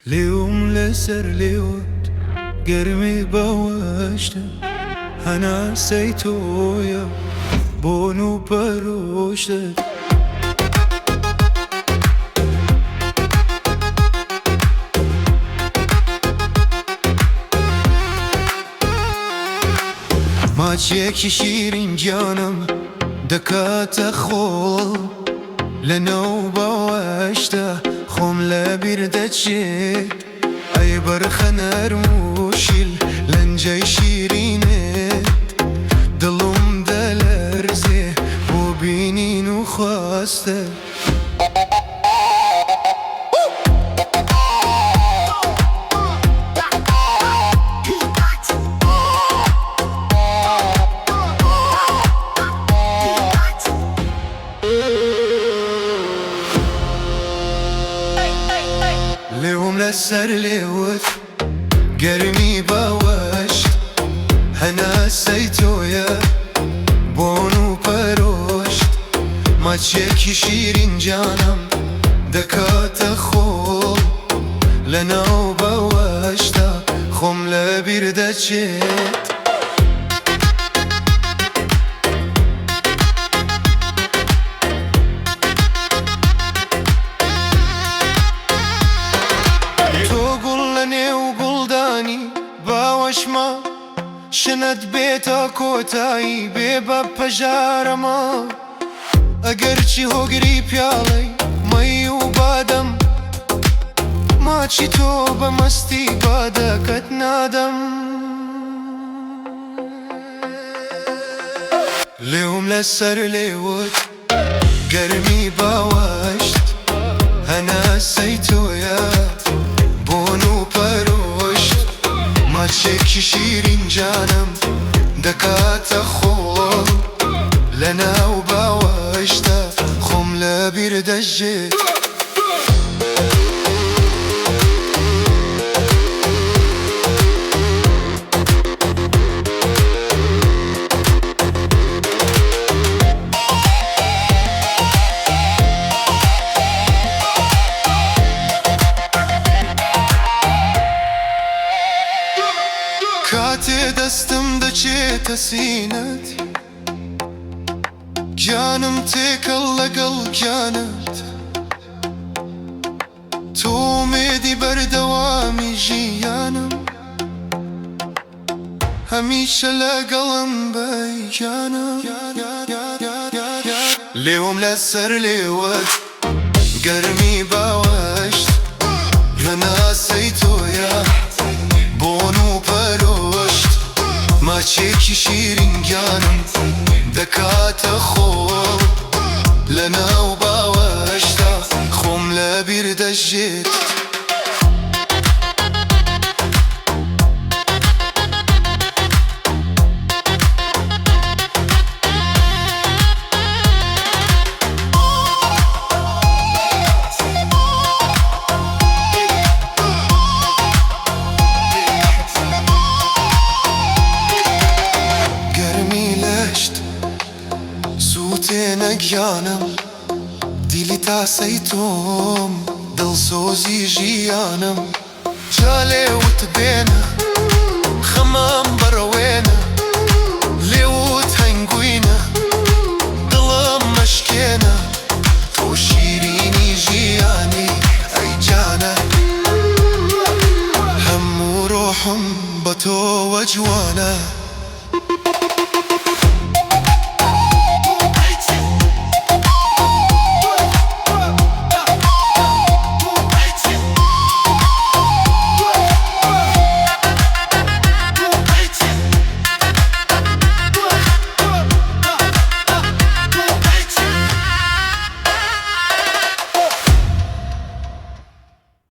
لێوم لەسەر لێوت گەرمی باوەشتە، هەناسەی تۆیە بۆن و پەرۆشتت. ماچێکی شیرین گیانم دەکاتە خۆڵ، لەناو باوەشتا خۆم لەبیر دەچێت. ئەی بەرخە نەرم و شیل لەنجەی شیرینت، دڵم دەلەرزێ بۆ بینین و خواستت. لێوم لەسەر لێوت گەرمی باوەشت، هەناسەی تۆیە بۆن و پەرۆشت. ماچێکی شیرین گیانم دەکاتە خۆڵ، لەناو باوەشتا خۆم لەبیر دەچێت. تۆ گوڵ لە نێو گوڵدانی باوەشما، شنەت بێتە کۆتایی بێ بە پەژارەما. ئەگەرچی هۆگری پیاڵەی مەی و بادەم، ماچی تۆ بە مەستی بادەکەت نادەم. لێوم لەسەر لێوت گەرمی باوەشت، هەناسەی تۆیە بۆن و پەرۆشت. ماچێکی شیرین جانم دەکاتە خۆڵ، لەناو باوەشتا خۆم لەبیر دەژێت. کاتێ دەستم دەچێتە سینەت، گیانم تێکەڵ لەگەڵ گیانت. تۆ ئومێدی بەردەوامی ژیانم، هەمیشە لەگەڵم بەی گیانم. لێوم لەسەر لێوت گەرمی باوەشت، هەناسەی تۆیە بۆن و پەرۆشت. ماچێکی شیرین گیانم دەکاتە خۆڵ، لەناو باوەشتا خۆم لەبیر دەژێت. گەرمی لەشت سووتێنە گیانم، دیلی تاسەی تۆم دڵسۆزی ژیانم. جا لێوت بێنە خەمام بڕەوێنە، لێوت هەنگوینە دڵم مەشکێنە. تۆ شیرینی ژیانی ئەی جانە، هەموو ڕۆحم بە تۆوە جوانە.